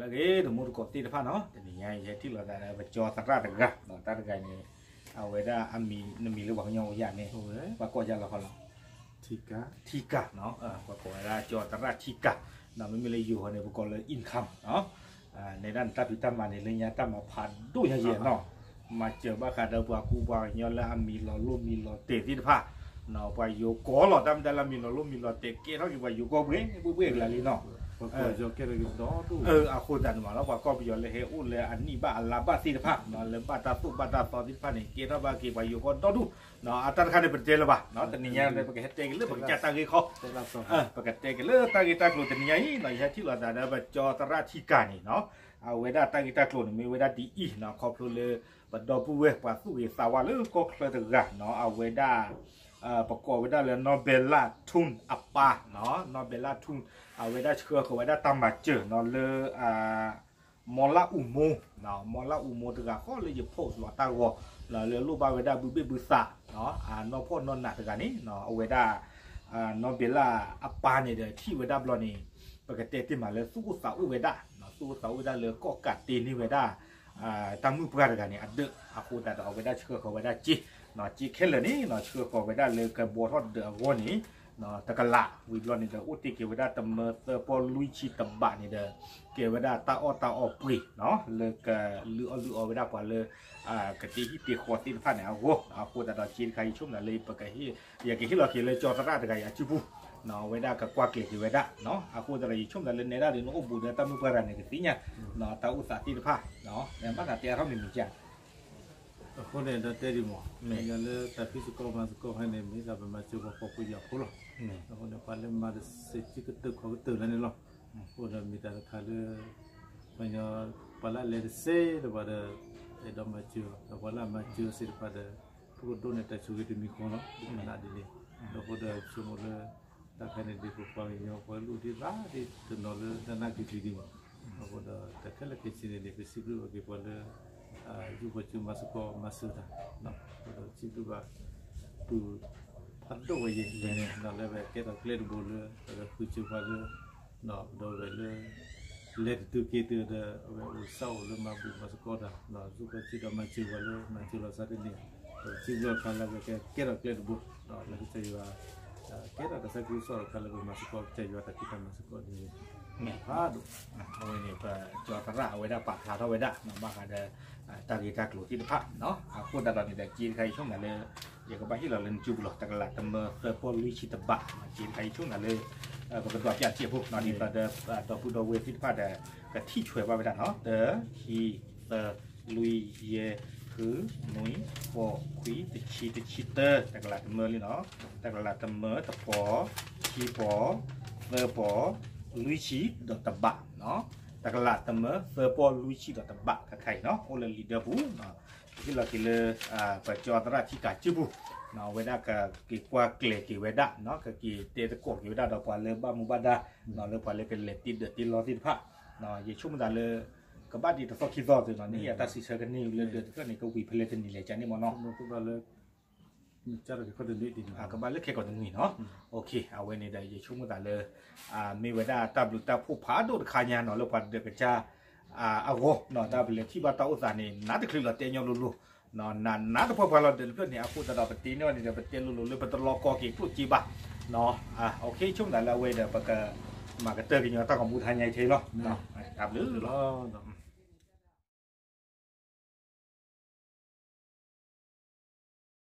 လၢအဂ့ၤ တံၤသကိးသ့ၣ်တဖၣ်နီၤ, တနံၤညါအံၤ ယဟဲထံၣ်လိာ်သးဒီး ပကၠီသရၣ်တဂၤ, တၢ်တဂၤန့ၣ် အဝဲဒၣ်အမံၤ နမံၤလၢပှၤကညီအယၤန့ၣ် ပှၤကိးယၤလီၤခီလီၤ ထံကၤနီၤ, ပှၤကိးဝဲဒၣ်ကၠီသရၣ်ထံကၤ, မ့မ့ၢ်လၢယိၤဟီန့ၣ် ပကိးလၢ income နီၤ, နဲဒၣ်နတၢ်ဖံးတၢ်မၤန့ၣ် လၢညါတၢ်မၤဖးဒိၣ်ညါယဲၢ်နီၤ, မၤစၢၤဘၣ်ဃးဒီးပှၤကူပှၤကညီလၢအမံၤလီၤလိၢ်မံၤလီၤတဲာ်သ့ၣ်တဖၣ်, ပှၤယိၤကီၢ်လီၤ တၢ်မ့ၢ်တၢ်လၢအမံၤလီၤလိၢ်မံၤလီၤတဲာ် ကဲထီၣ်က့ၤပှၤယိၤကီၢ်ဘှ့ၣ်ဘှ့ၣ်အကျါလံနီၤ အဃိသတးန့ၣ်မးလီၤ ပှၤကီၢ်ပယီၤလၢဟဲအိၣ်လၢအနံၣ်ဘၣ်အလါဘၣ်သ့ၣ်တဖၣ် လၢဘၣ်တၢ်သိၣ်ဘၣ်တၢ်သီသ့ၣ်တဖၣ်န့ၣ် ကဲထီၣ်ဘၣ်က့ၤပှၤယိၤကီၢ်ဒီဒူၣ်, အတၢ်တခါန့ၣ် ပတတဲလၢၤဘၣ်, တနံၤညါန့ၣ် ပကဟဲတဲက့ၤလၢပကစၢ်တၢ်ဂ့ၢ်ခီ, ပကတဲက့ၤလၢတၢ်ဂ့ၢ်တၢ်ကျိၤတနံၤညါအံၤနီၤ, ယဟဲထံၣ်လိာ်သးဒီး ပကၠီသရၣ်ထံကၤန့ၣ်နီၤ, အဝဲဒၣ်တၢ်ဂ့ၢ်တၢ်ကျိၤန့ၣ် မ့ၢ်ဝဲဒၣ်ဒ်အံၤနီၤ, ခီဖျိလၢ ပဒီပုၢ်ဝဲၢ်ပှၤသူၣ်ဂ့ၤသးဝါလၢကီၢ်ချၢတဂၤနီၤ, အဝဲဒၣ် ပကိးဝဲဒၣ်လၢ နီၢ်ဘဲလၣ်ထူၣ်အပၢ်နီၤ, နီၢ်ဘဲလၣ်ထူၣ် အဝဲဒၣ်ဆှၢဃီၤဝဲဒၣ်တၢ်မၤစၢၤနီၤ လၢ မီလၢအူမိၢ်, မီလၢအူမိၢ်တဂၤဃီလၢယ post လီၤတၢ်ဂီၤ, လၢလိၣ်ဘၣ်ဝဲဒၣ်ဘုဘ့ၣ်ဘုသး, အနီၢ်ဖှီၣ်နီၢ်နးတဂၤန့ၣ် အဝဲဒၣ် နီၢ်ဘဲလၣ်အပၢ်န့ၣ်ဒီး ထံၣ်ဝဲဒၣ်ဘျီန့ၣ် ပကတဲတ့ၢ်မးလၢသူၣ်အိၣ်သးအိၣ်ဝဲဒၣ်, သူၣ်အိၣ်သးအိၣ်ဝဲဒၣ်လၢကီၢ်ကးတ့န့ၢ်ဝဲဒၣ် တၢ်မုၣ်ပှၢ်တဂၤန့ၣ် အဒၢး, အဃိသတးဒီးအဝဲဒၣ်ဆှၢဃီၤဝဲဒၣ်စ့, စ့ခဲလၢာ်န့ၣ် ဆှၢဃီၤဝဲဒၣ်လၢကဘီထီၣ်ဒၢးအဂီၢ်န့ၣ် တကလး, ဝံၤဘျီန့ၣ်ဒီး အိၣ်တ့ၢ်က့ၤဝဲဒၣ်တမၢသၢပီၢ်လွံၢ်ဆံတဘးန့ၣ်ဒီး ကဲဝဲဒၣ်တၢ်အီၣ်တၢ်အီပှ့ၤနီၤ လၢကလုၢ်အီၣ်လုၢ်အီဝဲဒၣ်ပှၤလၢ ကတ့ဟံၣ်တ့ဃီသ့ၣ်တဖၣ်န့ၣ်အဂီၢ်, အဃိသတးဒီးစ့တခါ ယဆိကမိၣ်လၢ ယကဟ့ၣ်လီၤက့ၤလၢကၠီသရၣ်တဂၤအံၤအစုပူၤ, အဝဲဒၣ်ကကွၢ်ကျဲၤက့ၤဝဲဒၣ်, အဃိသတးဒီးယဆိကမိၣ်လၢနဲဒၣ်ဒီးနအိၣ်ဘူးဒီးတၢ်မုၣ်ပှၢ်တဂၤန့ၣ် ကသ့ၣ်ညါ တၢ်အိၣ်သးသ့ၣ်တဖၣ်, ဘၣ်သးတဲအါထီၣ်မံၤမံၤက အဃိန့ၣ်ဒီးတဲဒံးမး, မ့ၢ်လၢတၢ်ဖံးသကိးမၤသကိးဖဲန့ၣ် မ့ၢ်ဒၣ်ပမၤစၢၤပှၤဖှီၣ်ဖိယာ်ဖိလီၤ, အဃိန့ၣ် ပှၤလၢမၤတစဲးကတၢၢ်ခီၣ်ကတၢၢ်လၢန့ၣ်လီၤ, အဃိဒီးမ့ၢ်တၢ်တခါလၢ ပှၤညီ ပှၤလၢအလဲၤတစဲးတဖၣ်ဒီး အဲၣ်ဒိးမၤစၢၤ, ဒီးပှၤလၢအမၤစၢၤသ့ၣ်တဖၣ်ဒီး ပကဒိးန့ၢ်တၢ်ဆိၣ်ဂ့ၤတမံၤဃီလီၤ, မနုၤဒ်န့ၣ်, ဒီးအဃိဒီးဆိကမိၣ်လၢ တၢ်ခါန့ၣ်ဒ်ပပှၤကညီပှၤလူၢ်ဒံးသးဒ်တနီၤလၢတၢ်နၢ်ကံၤကံၤဒံးမး, အဃိဒီးတၢ်ခဲလၢာ်ခဲဆ့န့ၣ်န့ၣ် ပစံးဘျုးဘၣ်က့ၤပှၤလၢ ယုၢ်ပှၤစၢၤမၤသကိးမၤစၢၤတၢ်, အဃိဒီးစံးဘျုးဘၣ် ပုၢ်ဖးဒိၣ်ဝဲယဲၢ်န့ၣ် လၢအဝဲကဲထီၣ်ကျဲတဘိလၢ အဝဲဃုစၢၤပှၤလၢ ဒီးအဝဲလၢ လဲၤတတုၤက့ၤတုၤဒီး အဝဲအိၣ်စးအိၣ်လၢမၤဘူၣ်မၤသကိးတၢ် ဒီးစူးကီစံးဒီးမၤစၢၤပှၤလၢမၤစၢၤလီၤစၢ်တန့ၢ်, ဒီးစံးဘျုးခါလၢအဝဲကဲထီၣ်ကျဲတဘိ လၢကစၢ်ယွၤ ကဲထီၣ်တၢ်သးခုကစီၣ်တခါလၢပမၤသကိးကစၢ်ယွၤတၢ်ဖံးတၢ်မၤသကိးန့ၣ် မ့ၢ်ဖးဒိၣ် အဝဲန့ၣ် ပကၠီသရၣ်အဝဲဒၣ်ပာ်ဖျါထီၣ်ဝဲဒၣ် ဘၣ်ဃးဒီး တၢ်ဂ့ၢ်တၢ်ကျိၤသ့ၣ်တဖၣ် အဃိသတးဒီးန့ၣ်ဒီး စ့တခါအံၤဆိကမိၣ်လၢ ယကဘၣ်ဟ့ၣ်လီၤလၢနစုပူၤလီၤ တကလးတမၢသၢပီၢ်လွံၢ်ဆံတဘး စ့တခါအံၤဆိကမိၣ်လၢ ပကဒွးပျးစ့ဖိ ဒ်သိးဒီး ဒီပုၢ်ဒီဝဲၢ်သ့ၣ်တဖၣ်ဒီး ကထံၣ်ဆွဲးဘၣ်ဝဲဒၣ်နီၤ တၢ ခံ သၢ လွံၢ် ယဲၢ် ဃု နွံ ဃိး ခွံ တဆံ တဆံတၢ တကလးတမၢလံနီၤ တကလးတမၢတပီၤ ခံပီၤ သၢပီၤ လွံၢ်ဆံဒီးတဘး တကလးတမၢသၢပီၢ်လွံၢ်ဆံဒီးတဘး ခဲခါအံၤနီၤ အိၣ်လၢလံာ်ဒၢပူၤ ဟ့ၣ်လီၤက့ၤလၢ ပကၠီသရၣ်ထံကၤစုပူၤ အဝဲဒၣ်ကက့ၤကွၢ်ကျဲၤက့ၤဝဲဒၣ် ကက့ၤတဲသကိးက့ၤဝဲဒၣ်ဒီးပှၤလၢဘၣ်မူဘၣ်ဒါ လၢပှၤလၢကလဲၤတ့ဒၢးတ့လီသ့ၣ်တဖၣ် ယဆိကမိၣ်သးလၢ ကဘၣ်ဒံးတသီခံသီသုးနီၤ နဟ့ၣ်အတၢ်စံးဆၢကန့ၢ်လၢဒၢးတဖျၢၣ်န့ၣ် ကဝံၤဖဲလဲၣ်တနံၤလဲၣ် ကန့ၣ်မ့ၢ်နီၤ ကဘၣ်လၢခဲကိာ်တနွံ အဝဲန့ၣ်ဒီး ယဆိကမိၣ်သးလၢ မ့ၢ်ဝဲဒၣ်တၢ်ဘျုးတၢ်ဖှိၣ်ဖးဒိၣ်တခါညါနီၤ လၢပှၤဒၢးကစၢ် အဂီၢ် တၢ်ပလဲၤထံၣ်ဘၣ်တၢ်အိၣ်သးန့ၣ် နးတချုးလီၤတဲညီလိၤလိၤ နးနးတပှၢ်ပှၢ်လီၤဒၢးတဖျၢၣ်န့ၣ် အဃိသတးဒီးပတ့န့ၢ်အီၤန့ၣ်ဒီး ပတဲလိၤလိၤလၢပတလီၤကီက့ၤကျိၣ်စ့ဘၣ် ဆိကမိၣ်သးလၢအဝဲဒီး ပကမၤကတၢၢ်ကညီတၢ်ဂီၤမူတဟါညါအံၤထဲလီၤ တၢ်ဘျုးလီၤ